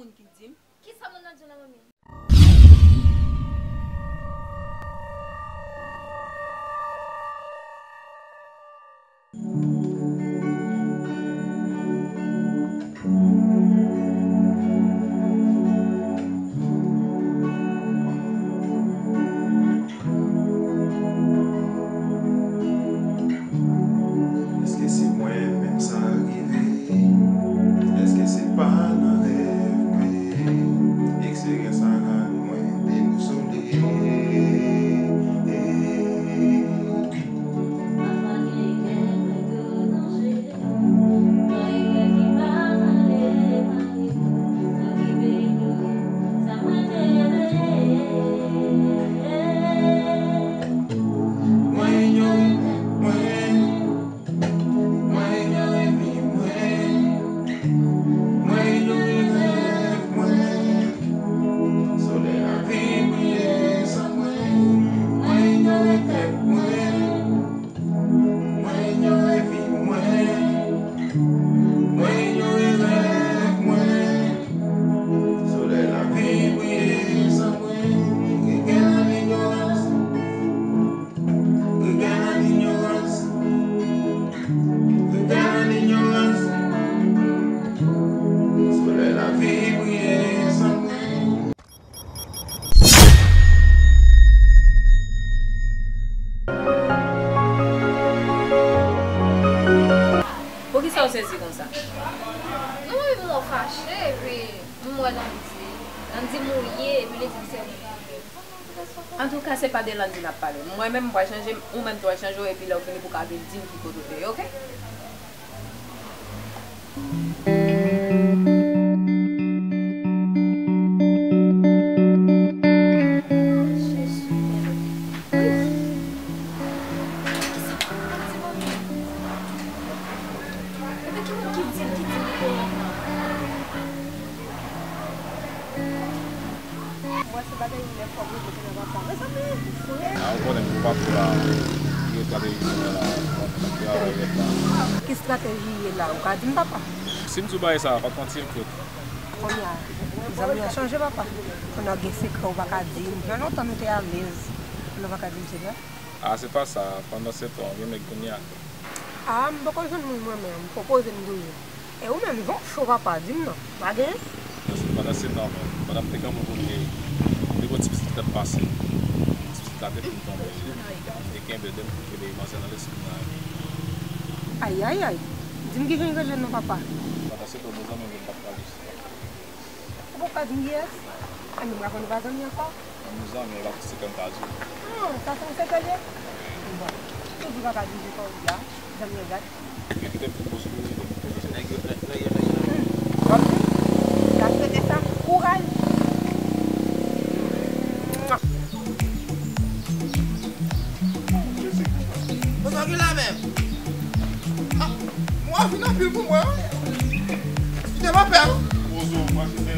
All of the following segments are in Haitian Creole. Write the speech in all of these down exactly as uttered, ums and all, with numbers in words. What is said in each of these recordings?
Moun ki di m. Kisa moun nan di w la, manmi? Èske se mwen menm sa rive? Èske se pa nan rèv mwen? Eksperyans sa rann mwen debousole. Mwen inyore tèt mwen. Mwen inyore vi mwen. Mwen inyore rèv mwen. Solèy lavi briye san mwen. Mwen inyore tèt mwen. Mwen inyore vi mwen. Mwen inyore rèv mwen. Solèy lavi briye san mwen. Regade ignorans. Regade ignorans. Regade ignorans. Solèy lavi briye san mwen. Poukisa w sezi konsa? Non, mwen menm mwen fache, epi m wè Landy. Landy mouye, epi li di m se mwen. Antouka, se pa de Landy n ap pale. Mwen menm, m pral chanje, ou menm tou w al chanje w, epi lè w fini, pou w ka vin di m ki kote w te ye, oke? Mwen se bagay nèf fòm yo kote nan papa. Mezanmi, frè. A, ou konnen m pa twò la. Ki estrateji m gen la? Bon, sa ki a rèv la. Ki estrateji ye la? Ou ka di m, papa? Si m di w bagay sa, pa t manti m frè. Kounye a, zanmi an chanje, papa. Kounye a gen sekrè ou pa ka di m. Gen lontan nou te alèz. Kounye a ou pa ka di m sekrè. A, se pa sa. Pandan se tan, gen nèg kounye a. A, m poko jwenn moun mwen menm, m pwopoze m toujou. E ou menm, jan w cho papa, di m non, pa gen? Paske pandan se tan menm, pandan m te kanpe kote, m te gen yon ti pitit ki t ap pase. Ti pitit la te fin tonbe. M te kenbe l, m te kenbe manzè nan lespri mwen. Ayayay, di m kijan l rele non papa. Pandan se tan, mezanmi, m vin t ap pale. Ou poko ka di m kiyès? Anben, m ka konn nou pa zanmi ankò? Ann nou zanmi, e pa tout sekrè m ka di w. Ah, sa se yon sekrè l ye? Bon, toujou pa ka di m se kòwòd la, zanmi an dat. Kite m pran pòz pou ou, kite m pran pòz. Nèg yo, nèg, nèg yo, nèg yo. Hmm, w ap di m? M ta swete sa, kouraj! Bon, sa ki la menm? Ah, mwen vin anpil pou mwen, wi. Kite m anpè, wi. Poze w, mwen kite.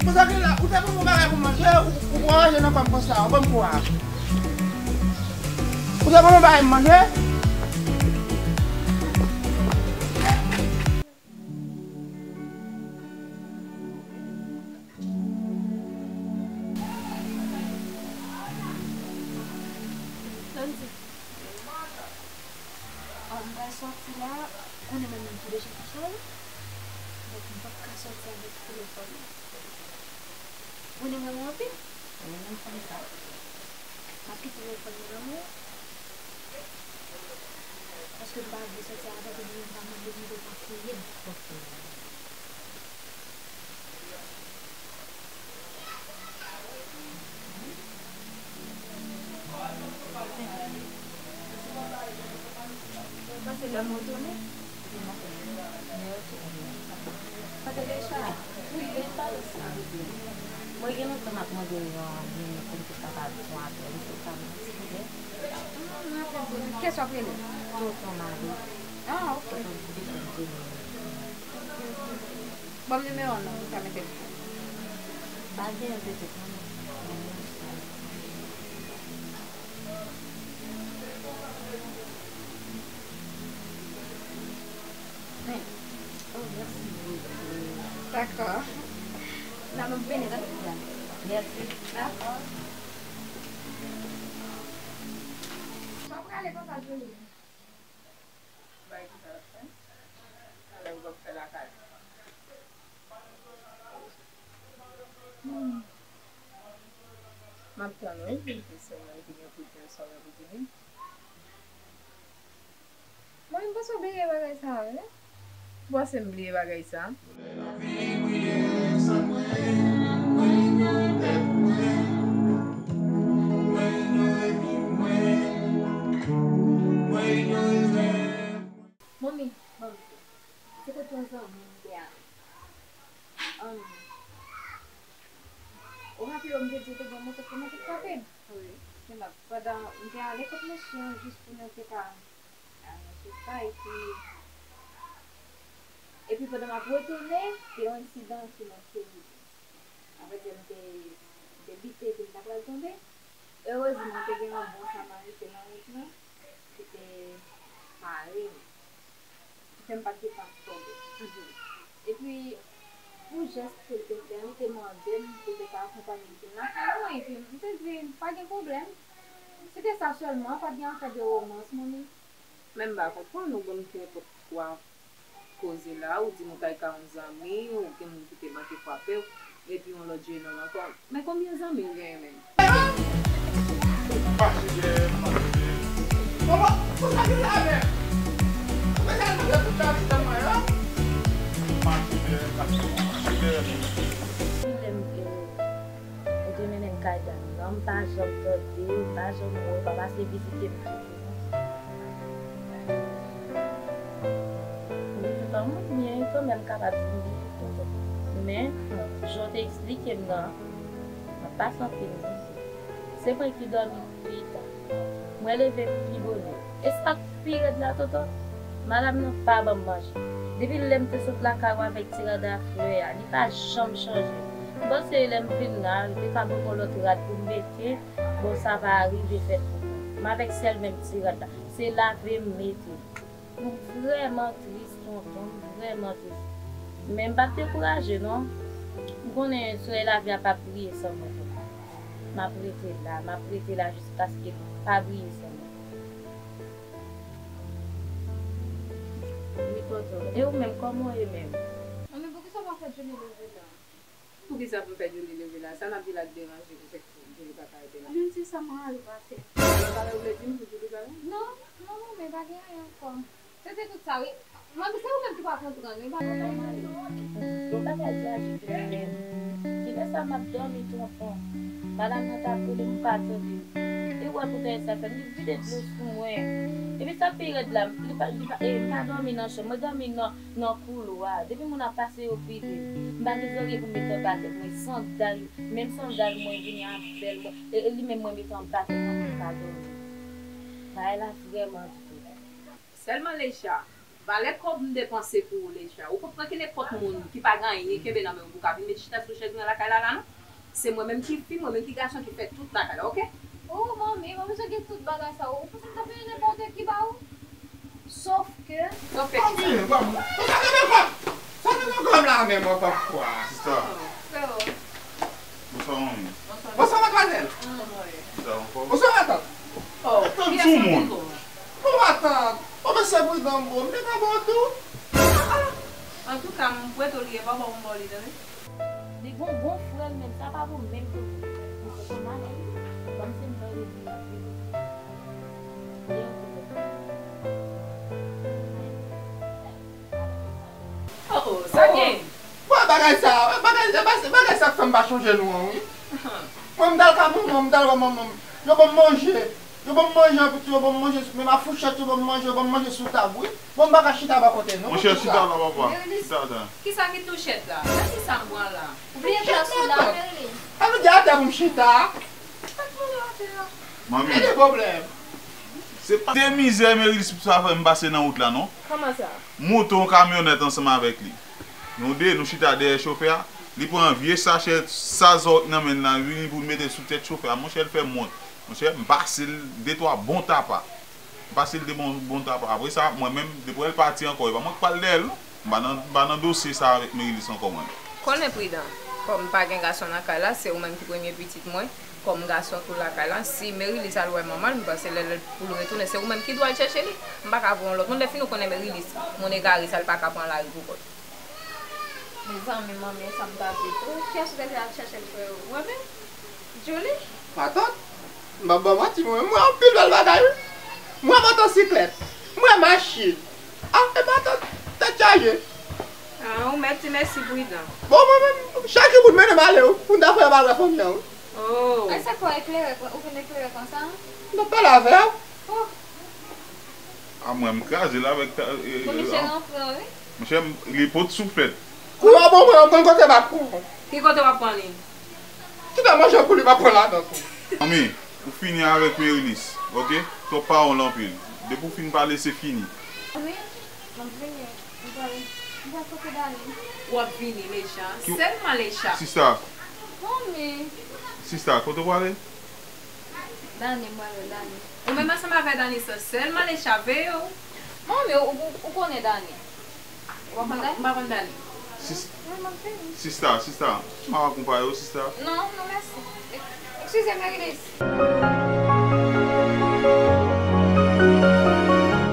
Bon, sa ki la, ou te ban mwen bagay pou manje, ou, ou pran manje nan kò m konsa, ou ban m kou a. Ou te ban mwen bagay pou manje? Landy, ah, m pral sòti la, konnen mwen menm tou deja m sòl, donk m p ap ka sòti avèk telefòn nan. Ou renmen mwen anpil? Ou renmen m konn sa. M ap kite telefòn nan nan men w. Paske m pa vle sòti avèk ou, epi m pa mande m pou w pa fouye m. Ou panse lè m retounen? Mwen te deja. Wi, gen pa sa. Mwen gen lontan m ap mande yon moun pou m te kapab fè yon apèl, se pa mwen, silvouplè. Kiyès w ap rele? Tonton Mari. Ah, ok. Tonton Mari, tonton Mari. Ban m nimewo w non, pou m ka mete l. Pa gen, petèt, non, non. Oh, mèsi bokou. Dakò. Sa m ap vini, tande, Suzanne. Mèsi. Dakò. Sa w prale konsa, Julie? Bay ki sa l ap fè? Talè ou p ap fè lakay. Hmm. M ap tann, wi, pou l te sè mwen, ki gen pou l te sè mwen pou di li. Mwen, m panse w bliye bagay sa a, wi. Ou panse m bliye bagay sa a? Manmi, manmi, se kote yon zanmi m te ale. Ann, ou raple w m te di w te gen yon moto ki te frape m? Wi. Pandan m te ale kot mesye an jis pou nou te ka al nan chita, epi, epi pandan m ap retounen, te yon ensidan ki monte li. Sa vle di m te, m te bite epi m ta pral tonbe. Erezman, te gen yon bon samariten nan wout lan ki te pare m, ki fè m pa t gentan tonbe. Epi, pou jès ke l te fè, li te mande m pou l te ka akonpanye l vin lakay mwen, epi m te di, pa gen pwoblèm. Se te sa sèlman, pa t gen afè de womans, manmi. Men m pa konprann ou, bon, ki nenpòt kwa koze la, ou di m ou t al ka yon zanmi, ou gen moun ki te manke frape w, epi yon lòt jenòm ankò. Men konbyen zanmi ou genyen menm? Mache dèyè m, mache dèyè m. Kòman? Pou sa ki la menm? Ou bezwen mande tout lavi sèlman yo? Mache dèyè m, mache dèyè m. Kilè m te, ou te mennen m kay dam nan, m pa janm tande, m pa janm wè, w pa pase vizite m tou. Wi, tonton, m byen, kanmenm, m kapab di m byen, tonton. Men, jan w te eksplike m nan, m ap pase anpil mizè. Se mwen ki dòmi pi ta. Mwen leve pi bonè. E sa k pi rèd la, tonton, madanm nan pa ban m manje. Depi lè m te sot lakay ou avèk ti rad a flè a, li pa janm chanje. M panse lè m vin la, li te ka ban m yon lòt rad pou m mete. Bon, sa pa rive fèt pou mwen. M avèk sèl menm ti rad la. Se lave m mete. M vrèman tris, tonton, m vrèman tris. Men m p ap dekouraje, non. M konnen solèy lavi a p ap briye san mwen, tonton. M ap rete la, m ap rete la jiskaske l pa briye san mwen. Wi, tonton. E ou menm, kòman w ye menm? Manmi, poukisa w pa fè Julie leve la? Poukisa pou m fè Julie leve la? Sa n ap di la k deranje m, fèk Julie pa ka rete la. Julie, se sa m rale pase. Alò, talè ou vle di m pou Julie pa la? Non, non, manmi, pa gen anyen ankò. Se te tout sa, wi. Manmi, se ou menm ki pa konprann, wi, pa konprann. Yon bagay trajik la menm. Kilè sa m ap dòmi, tonton? Madanm nan t ap rele m, m pa tande. E w wè poutèt sa fè m, li vide dlo sou mwen. Epi sa pi rèd la, li pa, li pa, e, m pa dòmi nan chanm, mwen dòmi nan, nan koulwa. Depi moun ap pase, yo vide. M pa gen zanmi pou m met anba tèt mwen, sandal, menm sandal mwen vini avè l, mwen, e, e li menm mwen met anba tèt mwen pou m ka dòmi. Bagay la vrèman difisil. Sèlman Leisha, valè kòb m depanse pou ou, Leisha. Ou konprann ke nenpòt moun ki pa gen anyen kenbe nan men w pou ka vin met chita sou chèz mwen lakay la, la, non? Se mwen menm ki fi, mwen menm ki gason ki fè tout lakay la, oke? Oh, manmi, manmi, sa gen tout bagay sa. Ou panse m ta peye nenpòt ki ba ou? Sof ke. Sof ke ki sa? Manmi, manmi, sa gen nan kòb? Sa gen nan kòb la menm, mwen pa kwè. Sista. Freo. Bonswa, manmi. Bonswa, madmwazèl. Kòman w ye? Sa anfòm? Bonswa, matant. Oh, kiyès ki vin pou mwen? Bon, matant, bon, mesye pridan, bon, m te ka ba w tou. Antouka, m prete w li, e pa ba w m ba w li, tande. Li gon bon frè l menm, sa pa bon menm tou. Li se konn ale, wi. Kòmsi m tande di l ap vini. Li an koulè. Oh, oh, sa gen? Bon, bagay sa, bagay, bagay, bagay sa k fè m pa chonje nou an, wi. Mwen, m t al ka manman m, m t al wè manman m. Yo ban m manje. Yo ban m manje, yo ban m manje, men a fouchèt, yo ban m manje, yo ban m manje sou tab, wi. Bon, m pa ka chita bò kote, non. Monchè, chita la, papa. Chita la. Kisa ki touchèt la? Nan kisa m pran la? Ou bliye plas ou la, Merly? Sa vle di atè pou m chita? Sa k pran atè a? Manmi. Gen de pwoblèm. Se pa de mizè Merilis sa fè m pase nan wout la, non. Kòman sa? Moto yon kamyonèt ansanm avèk li. Nou de, nou chita dèyè chofè a. Li pran vye sachè sazòt nan men l la, vini pou l mete sou tèt chofè a. Monchè, l fè m wont. Monchè, m pase l de twa bon tapa. M pase l de bon, bon tapa. Apre sa, mwen menm, depi l pati ankò, e pa mwen k pral dèyè l, non. M pa nan, m pa nan dosye sa avèk Merilis ankò, mwen. Konnen pridan. Kòm m pa gen gason nan kay la, se ou menm ki premye pitit mwen. Kòm gason tou lakay la, si Merilis al wè manman l, m panse lè l pou l retounen, se ou menm ki dwe al chèche li. M pa ka voye yon lòt moun. Lè fini, ou konnen Merilis, moun egare sa, l pa ka pran lari pou kò l. Mezanmi, manmi, sa m ta di tou. Kiyès ou te al chèche l, frè? Ou menm? Julie? Matant, m p ap ba w manti, mwen, m wè anpil bèl bagay, wi. M wè motosiklèt, m wè machin. Ah, e matant, tèt chaje. Ah, ou mèt di mèsi pridan. Bon, mwen menm, chak jou pou n mennen m ale, wi, pou n ta fè yon bagay fanmi an, wi. Oh. Ay, sa fè w eklere, ou vin eklere konsa? M t ap pale avè w. Oh. A mwen, m kraze la avèk ta-, e, Bon, e, misye an- ranfle, wi. Monchè, m, li pot souflèt. Kou yo bon, mwen, m konn kote m ap pran. Ki kote w ap pran li? Kite manje pou li, m ap pran ladan tou. Manmi, ou fini avèk Merilis, oke? Twòp pawòl anpil. Depi w fin pale, se fini. Wi, m ap vini. M pral, m pral kote Dani. W ap vini, Lecha. Ki- Sèl Malecha. Sista. Manmi. Sista, kote w prale? Dani, m pral wè Dani. Ou menm ansanm avè Dani sa, sèl Malecha veye w. Manmi, ou, ou, ou konnen Dani. Ou pa konn Dani? M pa konn Dani. Sis-, Wi, m ap vini. Sista, sista, m ap akonpaye w, sista. Non, non, mèsi. Ek-, eskize, Merilis.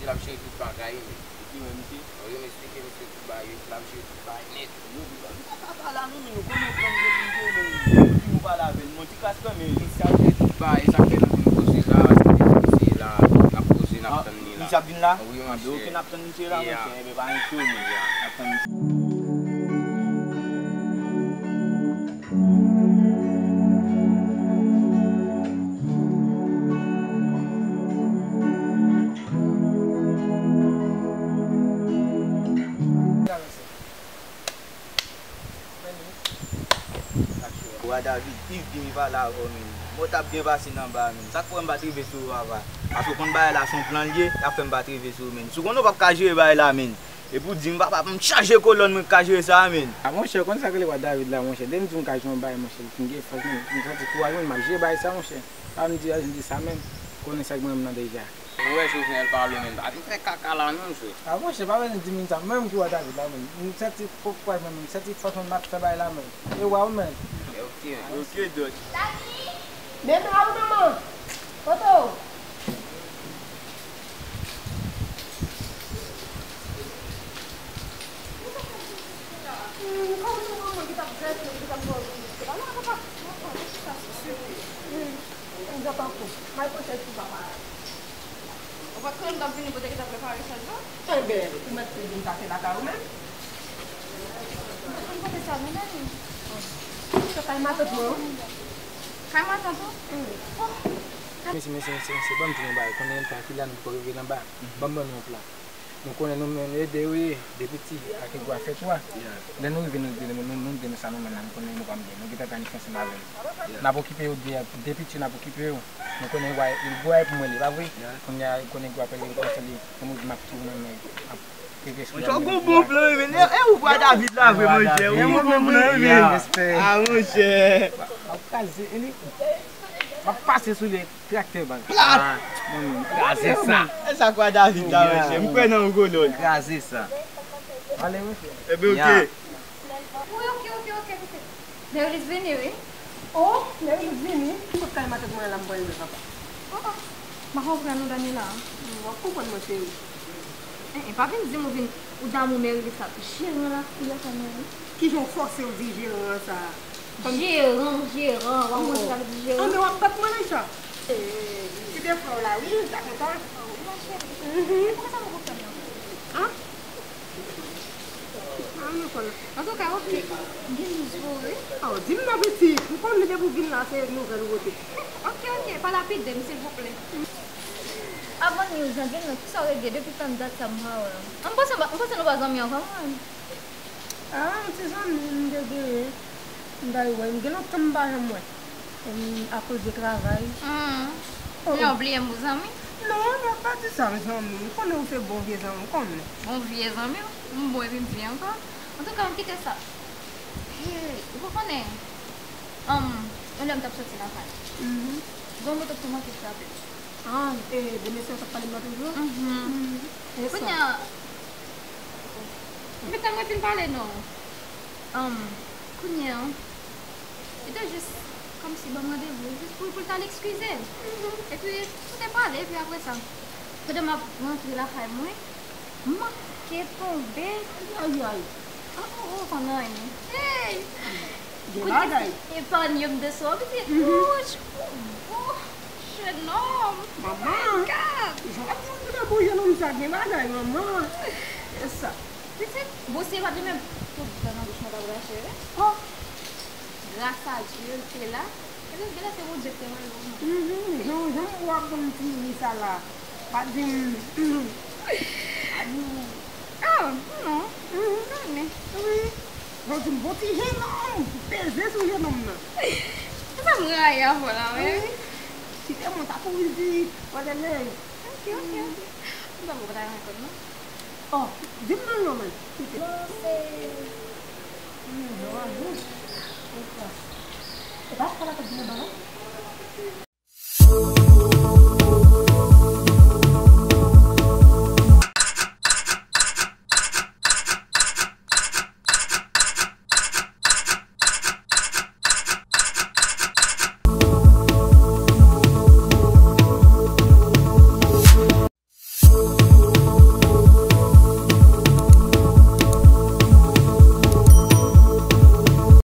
L ap jere tout bagay, men. Ki menm ki? Wi, m esplike misye tout bagay, l ap jere tout bagay nèt. Yo di, nou pa ka pale a nou, men nou konnen w pran depi nou te, men nou di nou pale avè l, nou ti kras kanmenm. Misye ap jere tout bagay, sa k fè nou vin koze la, se misye la, n ap koze, n ap tann li la. Misye ap vin la? Wi, monchè. Oke, n ap tann misye la, monchè, enben pa gen pwoblèm. N ap tann misye. Wa David, Yves di m li pale avè w, men. Mwen t ap byen pase nan ba a, men. Sa k fè m pa t rive sou ou, papa? Paske w konn bagay la se yon plan l ye, y ap fè m pa t rive sou ou, men. Si w konnen w p ap ka jere bagay la, men. Epi w di m, papa, m chaje kolòn mwen k ka jere sa a, men. A, monchè, w konn sa k rele Wa David la, monchè. Depi m di m ka jere yon bagay, monchè, m gen fòs, men. M santi kouraj mwen, m ap jere bagay sa, monchè. Pa m di, m di sa, men. Konnen sa k gen nan men m nan deja. Ou wè Jovenel pa lwen menm. Pa vin fè kaka la non, Joe. A, monchè, pa vin di moun sa. Mwen menm ki Wa David la, menm. M santi kouraj mwen, menm. M santi fòs mwen, m ap fè bagay la, menm. E wa ou, menm. Ok, ok, Dòt. Bebe, a ou manman? Kote w? Hmm, kòm se manman ki t ap gate, ki t ap fè w vin isit la. Non, papa, papa, chita sou sipli. Hmm. Ou gen tankou. May pochèt pou papa. Ou pa t konnen m t ap vini pou te gentan prepare chaj la? Enben, ou mèt te di m sa se lakay ou menm. Ou pa t konn kote sa, non, Dani? Se kay matant mwen, wi. Kay matant ou? Wi. Oh. Mesye, mesye, mesye, mesye, ban m di nou yon bagay. Konnen yon tan ki la nou poko rive nan ba. Ban m ban nou yon plan. Nou konnen nou menm ede yo ye, de piti, ak egwa fè twa. Lè nou rive, nou ede nou, nou, nou ede nou sa nou menm la, nou konnen nou pa m gen. Nou gentan planifye ansanm avè l. N ap okipe yo de, de piti, n ap okipe yo. Nou konnen egwa, egwa pou mwen li, pa vre? Kounye a, konnen egwa pèl li konsa li, nou m ap tou nan men, ap pete sou. Monchè, w gon bon plan, wi, men. E, e ou pran David la, vre, monchè. Ou gon bon plan, wi, men. Respè. A, monchè. M ap kraze, e li, m ap pase sou li. Traktè bag. Plat! Ah, manmi, kraze sa. E sa kwa David la, monchè? M kwè nan yon gwo lòd. Kraze sa. Ale, monchè. Ebyen, ok. Wi, ok, ok, ok, ok. Merilis vini, wi. Oh, Merilis vini? Kot kay matant mwen la, m pral wè papa. Oh, oh. M pa konprann non, Daniela. W ap konprann mwen, cheri. Eh, eh, pa vin di m ou vin, ou damou Merilis la. Jeran lakou a kanmenm, wi. Kijan w fòse w di jeran an sa? Jeran, jeran, w ap manje avèk jeran. Anben w ap bat mwen nan sa. Ti de frè w la, wi, li ta kontan. Wi, ma cheri. Mhm. Poukisa nou kontan nan? An? An, nou konn. Antouka, ok. M gen nouvèl pou ou, wi. Oh, di m non, pitit. M konn li depi w vin la, se nouvèl ou pote. Ok, ok, pa lapide m, silvouplè. Avan news lan vin, non, kisa w regle depi tann dat sa m pa wè w? M panse, m panse nou pa zanmi ankò, mwen. Ah, yon ti zanmi m te genyen. M ta dwe wè, m gen lontan m pa janm wè. Em, akoz de travay. Hmm. Oh. Ou bliye m pou zanmi? Non, non, pa di sa, zanmi. M konnen ou se bon vye zanmi, m konnen. Bon vye zanmi? M bon epi m vye ankò. Antouka, m kite sa. Hey, ou pa konnen? Anm, yon lè m t ap soti lakay. Mhm. Gon moto ki te manke frape m. Ah, e, de mesye yo t ap pale m nan toujou? Mhm. Mhm. E sa? Kounye a, m te tèlman fin pale non. Anm, kounye a, Li te jis kòmsi ban m randevou, jis pou, pou l t al eskize l. Epi, nou te pale, epi apre sa, pandan m ap rantre lakay mwen, m manke tonbe. Ayayay. Oh, oh, oh, konn anyen. Hey! Gen bagay. Epanye m de sa, pitit. Wouch, ou bon, jenòm. Manman. Oh my God. Jan w ap di m de bon jenòm sa, gen bagay, manman. E sa. Pitit, bon, si e pa t li menm, tout dan nan bouch mwen t ap rache, wi. Oh. Gras a Dye, l te la. Genlè, genlè se Bondye ki te mande w, non? Mhm, jan, jan w ap ban m ti ri sa la. Pa di m, pa di m. Oh, non. Mhm. Konnen. Wi. Jan w di m, bon ti jenòm, peze sou jenòm nan. Sa m rayi avè w la, wi. Wi. Si te mwen, ta kouri di, Madelèn. Ok, ok, ok. M pa konprann ankò, non. Oh, di m non l non, men. Kite. Non, se. Hmm, non, non. E pa chita la k ap di nan ban, non?